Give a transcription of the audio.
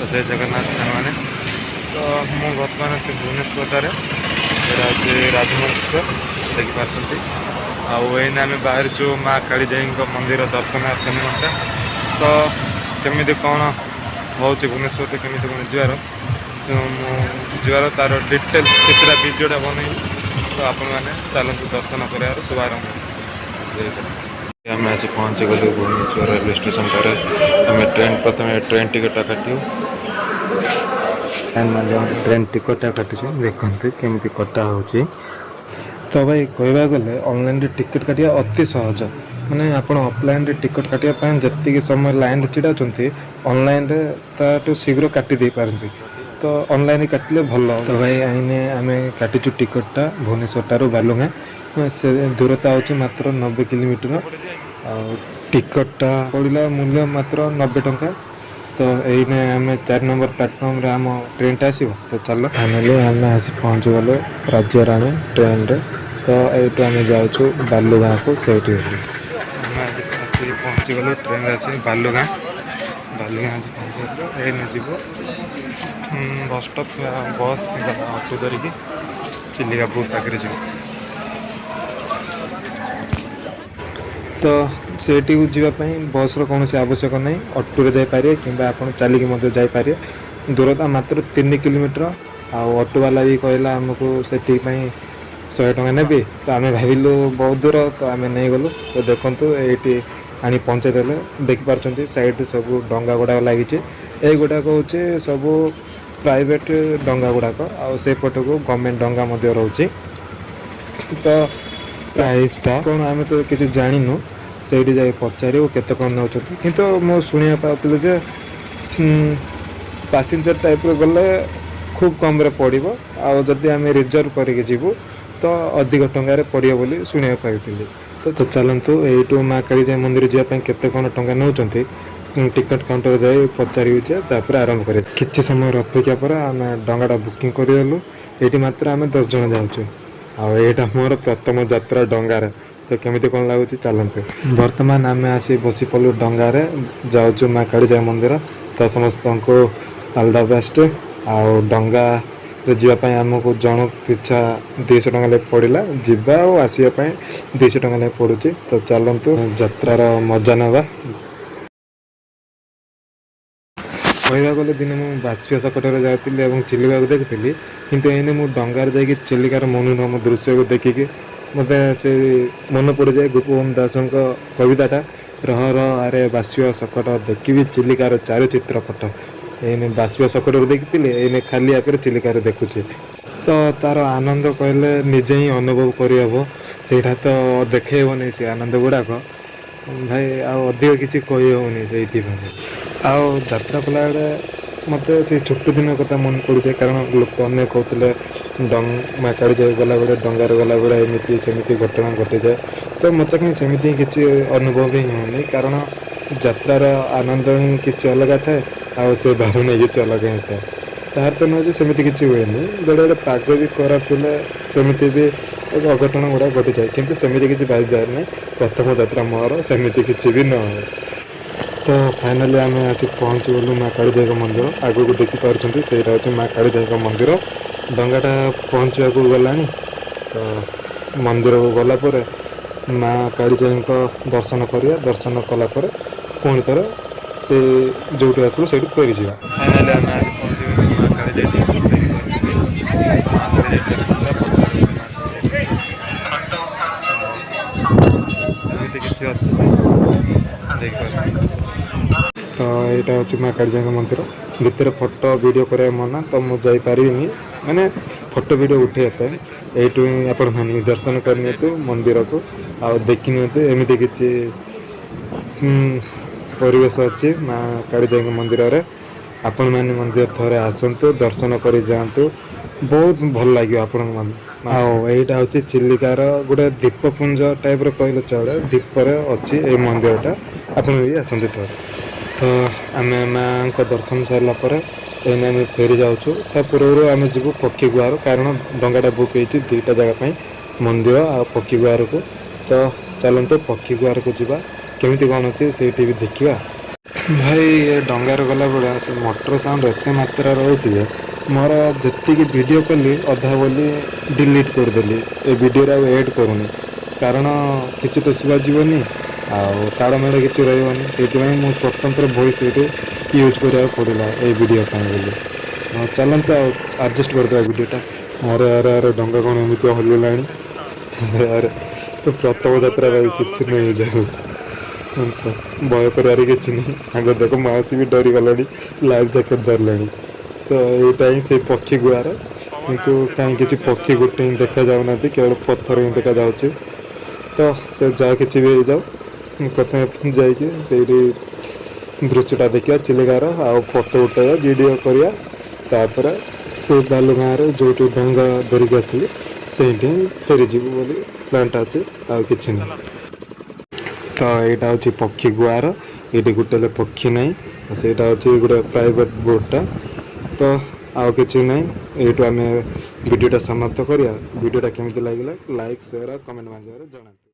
ତ ଜୟ ଜଗନ୍ନାଥ ସାଙ୍ଗମାନେ। ତ ମୁଁ ବର୍ତ୍ତମାନ ଅଛି ଭୁବନେଶ୍ୱରଠାରେ। ଏଇଟା ହେଉଛି ରାଜମହଲ ସ୍କୋୟାର, ଦେଖିପାରୁଛନ୍ତି। ଆଉ ଏଇନେ ଆମେ ବାହାରିଛୁ ମା କାଳିଜାଇଙ୍କ ମନ୍ଦିର ଦର୍ଶନାର୍ଥ ନିମନ୍ତେ। ତ କେମିତି କ'ଣ ହେଉଛି, ଭୁବନେଶ୍ୱରରେ କେମିତି କ'ଣ ଯିବାର, ସେ ମୁଁ ଯିବାର ତାର ଡିଟେଲ୍ସ କିଛିଟା ଭିଡ଼ିଓଟା ବନେଇବି। ତ ଆପଣମାନେ ଚାଲନ୍ତୁ, ଦର୍ଶନ କରିବାର ଶୁଭାରମ୍ଭ। ଜୟ ଜଗନ୍ନାଥ। ଆମେ ଆସି ପହଞ୍ଚିଗଲୁ ଭୁବନେଶ୍ୱର ରେଲୱେ ଷ୍ଟେସନଠାରେ। ଆମେ ଟ୍ରେନ୍ ପ୍ରଥମେ ଟ୍ରେନ୍ ଟିକେଟଟା କାଟିବୁ। ଟ୍ରେନ୍ ମାଧ୍ୟମରେ ଟ୍ରେନ୍ ଟିକେଟଟା କାଟୁଛୁ। ଦେଖନ୍ତୁ କେମିତି କଟା ହେଉଛି। ତ ଭାଇ, କହିବାକୁ ଗଲେ ଅନଲାଇନ୍ରେ ଟିକେଟ୍ କାଟିବା ଅତି ସହଜ। ମାନେ ଆପଣ ଅଫଲାଇନ୍ରେ ଟିକେଟ୍ କାଟିବା ପାଇଁ ଯେତିକି ସମୟ ଲାଇନ୍ରେ ଛିଡ଼ା ହେଉଛନ୍ତି, ଅନଲାଇନ୍ରେ ତାଠୁ ଶୀଘ୍ର କାଟି ଦେଇପାରନ୍ତି। ତ ଅନଲାଇନ୍ରେ କାଟିଲେ ଭଲ। ତ ଭାଇ, ଏଇନେ ଆମେ କାଟିଛୁ ଟିକେଟଟା ଭୁବନେଶ୍ୱର ଠାରୁ ବାଲୁଗାଁ। ସେ ଦୂରତା ହେଉଛି ମାତ୍ର 90 କିଲୋମିଟର। ଆଉ ଟିକେଟଟା ପଡ଼ିଲା ମୂଲ୍ୟ ମାତ୍ର 90 ଟଙ୍କା। ତ ଏଇନେ ଆମେ 4 ନମ୍ବର ପ୍ଲାଟଫର୍ମରେ ଆମ ଟ୍ରେନଟା ଆସିବ। ତ ଚାଲ, ଫାଇନାଲି ଆମେ ଆସି ପହଞ୍ଚିଗଲୁ ରାଜ୍ୟରାଣୀ ଟ୍ରେନରେ। ତ ଏଇଠୁ ଆମେ ଯାଉଛୁ ବାଲୁଗାଁକୁ। ସେଇଠି ଆମେ ଆଜି ଆସି ପହଞ୍ଚିଗଲୁ ଟ୍ରେନରେ ଆସି ବାଲୁଗାଁ। ବାଲୁଗାଁ ଆଜି ପହଞ୍ଚିଗଲୁ। ଏଇନେ ଯିବୁ ବସ୍ ଷ୍ଟପ୍, ବସ୍ କିମ୍ବା ଅଟୋ ଧରିକି ଚିଲିକା ବୋଟ୍ ପାଖରେ ଯିବୁ। ତ ସେଇଠିକୁ ଯିବା ପାଇଁ ବସ୍ର କୌଣସି ଆବଶ୍ୟକ ନାହିଁ। ଅଟୋରେ ଯାଇପାରିବେ କିମ୍ବା ଆପଣ ଚାଲିକି ମଧ୍ୟ ଯାଇପାରିବେ। ଦୂରତା ମାତ୍ର 3 କିଲୋମିଟର। ଆଉ ଅଟୋବାଲା ବି କହିଲା ଆମକୁ ସେତିକି ପାଇଁ 100 ଟଙ୍କା ନେବି। ତ ଆମେ ଭାବିଲୁ ବହୁତ ଦୂର, ତ ଆମେ ନେଇଗଲୁ। ତ ଦେଖନ୍ତୁ, ଏଇଠି ଆଣି ପହଞ୍ଚେଇ ଦେଲେ। ଦେଖିପାରୁଛନ୍ତି, ସାଇଡ଼୍ରେ ସବୁ ଡଙ୍ଗା ଗୁଡ଼ାକ ଲାଗିଛି। ଏଇଗୁଡ଼ାକ ହେଉଛି ସବୁ ପ୍ରାଇଭେଟ୍ ଡଙ୍ଗା ଗୁଡ଼ାକ। ଆଉ ସେପଟକୁ ଗଭର୍ଣ୍ଣମେଣ୍ଟ ଡଙ୍ଗା ମଧ୍ୟ ରହୁଛି। ତ ପ୍ରାଇସ୍ଟା କ'ଣ ଆମେ ତ କିଛି ଜାଣିନୁ। ସେଇଠି ଯାଇ ପଚାରିବୁ କେତେ କ'ଣ ନେଉଛନ୍ତି। କିନ୍ତୁ ମୁଁ ଶୁଣିବାକୁ ପାଉଥିଲି ଯେ ପାସେଞ୍ଜର ଟାଇପ୍ର ଗଲେ ଖୁବ୍ କମ୍ରେ ପଡ଼ିବ, ଆଉ ଯଦି ଆମେ ରିଜର୍ଭ କରିକି ଯିବୁ ତ ଅଧିକ ଟଙ୍କାରେ ପଡ଼ିବ ବୋଲି ଶୁଣିବାକୁ ପାଇଥିଲି। ତ ଚାଲନ୍ତୁ, ଏଇଠୁ ମା କାଳିଜାଇ ମନ୍ଦିର ଯିବା ପାଇଁ କେତେ କ'ଣ ଟଙ୍କା ନେଉଛନ୍ତି, ଟିକେଟ୍ କାଉଣ୍ଟର ଯାଇ ପଚାରିବୁ ଯେ, ତାପରେ ଆରମ୍ଭ କରିବା। କିଛି ସମୟର ଅପେକ୍ଷା ପରେ ଆମେ ଡଙ୍ଗାଟା ବୁକିଂ କରିଦେଲୁ। ଏଇଠି ମାତ୍ର ଆମେ 10 ଜଣ ଯାଉଛୁ। ଆଉ ଏଇଟା ମୋର ପ୍ରଥମ ଯାତ୍ରା ଡଙ୍ଗାରେ। ତ କେମିତି କ'ଣ ଲାଗୁଛି, ଚାଲନ୍ତୁ। ବର୍ତ୍ତମାନ ଆମେ ଆସି ବସି ପଡ଼ିଲୁ ଡଙ୍ଗାରେ, ଯାଉଛୁ ମା କାଳିଜାଇ ମନ୍ଦିର। ତ ସମସ୍ତଙ୍କୁ ଅଲ୍ the best. ଆଉ ଡଙ୍ଗାରେ ଯିବା ପାଇଁ ଆମକୁ ଜଣ ପିଛା 200 ଟଙ୍କା ଲେଖା ପଡ଼ିଲା। ଯିବା ଆଉ ଆସିବା ପାଇଁ 200 ଟଙ୍କା ଲେଖା ପଡ଼ୁଛି। ତ ଚାଲନ୍ତୁ, ଯାତ୍ରାର ମଜା ନେବା। କହିବାକୁ ଗଲେ ଦିନେ ମୁଁ ବାଷ୍ପୀୟ ଶକଟରେ ଯାଉଥିଲି ଏବଂ ଚିଲିକାକୁ ଦେଖୁଥିଲି। କିନ୍ତୁ ଏଇନେ ମୁଁ ଡଙ୍ଗାରେ ଯାଇକି ଚିଲିକାର ମନୋରମ ଦୃଶ୍ୟକୁ ଦେଖିକି ମୋତେ ସେ ମନେ ପଡ଼ିଯାଏ ଗୋପବନ୍ଧୁ ଦାସଙ୍କ କବିତାଟା, "ରହ ରହ ଆରେ ବାଷ୍ପୀୟ ଶକଟ, ଦେଖିବି ଚିଲିକାର ଚାରୁଚିତ୍ରପଟ।" ଏଇନେ ବାଷ୍ପୀୟ ଶକଟରୁ ଦେଖିଥିଲି, ଏଇନେ ଖାଲି ଆଖିରେ ଚିଲିକାରେ ଦେଖୁଛି। ତ ତାର ଆନନ୍ଦ କହିଲେ ନିଜେ ହିଁ ଅନୁଭବ କରିହେବ। ସେଇଟା ତ ଦେଖେଇବନି ସେ ଆନନ୍ଦ ଗୁଡ଼ାକ। ଭାଇ, ଆଉ ଅଧିକ କିଛି କହି ହେଉନି ସେଇଥିପାଇଁ। ଆଉ ଯାତ୍ରା କଲାବେଳେ ମୋତେ ସେଇ ଛୋଟ ଦିନ କଥା ମନେ ପଡ଼ିଯାଏ, କାରଣ ଲୋକ ଅନେକ କହୁଥିଲେ ମା କାଳିଜାଇ ଗଲାବେଳେ ଡଙ୍ଗାରେ ଗଲାବେଳେ ଏମିତି ସେମିତି ଘଟଣା ଘଟିଯାଏ। ତ ମୋତେ କାହିଁ ସେମିତି କିଛି ଅନୁଭବ ହିଁ ହେଉନି, କାରଣ ଯାତ୍ରାର ଆନନ୍ଦ ହିଁ କିଛି ଅଲଗା ଥାଏ ଆଉ ସେ ଭାବନା କିଛି ଅଲଗା ହିଁ ଥାଏ। ତାହାର ତ ନୁହେଁ ଯେ ସେମିତି କିଛି ହୁଏନି। ବେଳେବେଳେ ପାଗ ବି ଖରାପ ଥିଲେ ସେମିତି ବି ଅଘଟଣ ଗୁଡ଼ାକ ଘଟିଯାଏ। କିନ୍ତୁ ସେମିତି କିଛି ଭାବିବାର ନାହିଁ। ପ୍ରଥମ ଯାତ୍ରା ମୋର, ସେମିତି କିଛି ବି ନ ହୁଏ। ତ ଫାଇନାଲି ଆମେ ଆସି ପହଞ୍ଚିଗଲୁ ମା କାଳିଜାଇଙ୍କ ମନ୍ଦିର। ଆଗକୁ ଦେଖିପାରୁଛନ୍ତି, ସେଇଟା ହେଉଛି ମା କାଳିଜାଇଙ୍କ ମନ୍ଦିର। ଡଙ୍ଗାଟା ପହଞ୍ଚିବାକୁ ଗଲାଣି। ତ ମନ୍ଦିରକୁ ଗଲା ପରେ ମା କାଳିଜାଇଙ୍କ ଦର୍ଶନ କରିବା। ଦର୍ଶନ କଲା ପରେ ପୁଣି ଥରେ ସେ ଯେଉଁଠି ଆସିଥିଲୁ ସେଇଠି ଫେରିଯିବା। ଫାଇନାଲି ଆମେ ଆଜି ପହଞ୍ଚିଗଲୁ ମା କାଳିଜାଇ ଟେମ୍ପଲ୍। ଦେଖିପାରୁଛନ୍ତି, ମା କାଳିଜାଇ ଟେମ୍ପଲ୍ଟା ପଛରେ ଅଛି ମା କାଳିଜାଇ। ଏମିତି କିଛି ଅଛି, ଦେଖିପାରୁଛନ୍ତି। ତ ଏଇଟା ହେଉଛି ମା କାଳିଜାଇଙ୍କ ମନ୍ଦିର। ଭିତରେ ଫଟୋ ଭିଡ଼ିଓ କରିବା ମନା, ତ ମୁଁ ଯାଇପାରିବିନି, ମାନେ ଫଟୋ ଭିଡ଼ିଓ ଉଠେଇବା ପାଇଁ। ଏଇଠୁ ହିଁ ଆପଣମାନେ ଦର୍ଶନ କରିନିଅନ୍ତୁ ମନ୍ଦିରକୁ ଆଉ ଦେଖିନିଅନ୍ତୁ ଏମିତି କିଛି ପରିବେଶ ଅଛି ମା କାଳିଜାଇଙ୍କ ମନ୍ଦିରରେ। ଆପଣମାନେ ମଧ୍ୟ ଥରେ ଆସନ୍ତୁ, ଦର୍ଶନ କରି ଯାଆନ୍ତୁ। ବହୁତ ଭଲ ଲାଗିବ ଆପଣଙ୍କୁ। ଆଉ ଏଇଟା ହେଉଛି ଚିଲିକାର ଗୋଟେ ଦ୍ୱୀପପୁଞ୍ଜ ଟାଇପ୍ର କହିଲେ ଚଳେ। ଦ୍ୱୀପରେ ଅଛି ଏଇ ମନ୍ଦିରଟା। ଆପଣ ବି ଆସନ୍ତୁ ଥରେ। ତ ଆମେ ମାଆଙ୍କ ଦର୍ଶନ ସରିଲା ପରେ ଏଇନେ ଆମେ ଫେରି ଯାଉଛୁ। ତା ପୂର୍ବରୁ ଆମେ ଯିବୁ ପକ୍ଷୀ ଗୁହାର, କାରଣ ଡଙ୍ଗାଟା ବୁକ୍ ହେଇଛି ଦୁଇଟା ଜାଗା ପାଇଁ, ମନ୍ଦିର ଆଉ ପକ୍ଷୀ ଗୁହାରକୁ। ତ ଚାଲନ୍ତୁ, ପକ୍ଷୀ ଗୁହାରକୁ ଯିବା। କେମିତି କ'ଣ ଅଛି ସେଇଠି ବି ଦେଖିବା। ଭାଇ, ଏ ଡଙ୍ଗାରେ ଗଲାବେଳେ ସେ ମଟର ସାଉଣ୍ଡ ଏତେ ମାତ୍ରାରେ ରହୁଛି ଯେ ମୋର ଯେତିକି ଭିଡ଼ିଓ କଲି, ଅଧା ବୋଲି ଡିଲିଟ୍ କରିଦେଲି। ଏ ଭିଡ଼ିଓରେ ଆଉ ଏଡ଼୍ କରୁନି, କାରଣ କିଛି ତ ଶୁଭାଯିବନି ଆଉ ତାଳମେଳ କିଛି ରହିବନି। ସେଇଥିପାଇଁ ମୁଁ ସ୍ୱତନ୍ତ୍ର ଭଏସ୍ ଏଇଠି ୟୁଜ୍ କରିବାକୁ ପଡ଼ିଲା ଏଇ ଭିଡ଼ିଓ ପାଇଁ ବୋଲି। ହଁ, ଚାଲନ୍ତୁ ଆଉ ଆଡ଼ଜଷ୍ଟ କରିଦେବା ଭିଡ଼ିଓଟା। ଆରେ ଆରେ ଆରେ, ଡଙ୍ଗା କ'ଣ ଏମିତି ହଲିଲାଣି? ଆରେ ଆରେ, ତ ପ୍ରଥମ ଯାତ୍ରା ଭାଇ, କିଛି ନେଇ ଯାଉ ତ ଭୟ କରିବାର କିଛି ନାହିଁ। ଆଗ ଦେଖ, ମାଉସୀ ବି ଡରିଗଲାଣି, ଲାଇଫ୍ ଜ୍ୟାକେଟ୍ ଧରିଲାଣି। ତ ଏଇଟା ହିଁ ସେଇ ପକ୍ଷୀ ଗୁହାର, କିନ୍ତୁ କାହିଁ କିଛି ପକ୍ଷୀ ଗୋଟେ ହିଁ ଦେଖାଯାଉନାହାନ୍ତି, କେବଳ ପଥର ହିଁ ଦେଖାଯାଉଛି। ତ ସେ ଯାହା କିଛି ବି ହେଇଯାଉ, ମୁଁ ପ୍ରଥମେ ଯାଇକି ସେଇଠି ଦୃଶ୍ୟଟା ଦେଖିବା ଚିଲିକାର, ଆଉ ଫଟୋ ଉଠାଇବା, ଭିଡ଼ିଓ କରିବା। ତାପରେ ସେ ବାଲୁଗାଁରେ ଯେଉଁଠି ଡଙ୍ଗା ଧରିକି ଆସିଥିଲି, ସେଇଠି ହିଁ ଫେରିଯିବୁ ବୋଲି ପ୍ଲାନ୍ଟା ଅଛି, ଆଉ କିଛି ନାହିଁ। ତ ଏଇଟା ହେଉଛି ପକ୍ଷୀ ଗୁହାର। ଏଇଠି ଗୋଟେ ହେଲେ ପକ୍ଷୀ ନାହିଁ। ଆଉ ସେଇଟା ହେଉଛି ଗୋଟେ ପ୍ରାଇଭେଟ୍ ବୋଟ୍ଟା। ତ ଆଉ କିଛି ନାହିଁ, ଏଇଠୁ ଆମେ ଭିଡ଼ିଓଟା ସମାପ୍ତ କରିବା। ଭିଡ଼ିଓଟା କେମିତି ଲାଗିଲା, ଲାଇକ୍, ସେୟାର ଆଉ କମେଣ୍ଟ ମାଧ୍ୟମରେ ଜଣାନ୍ତୁ।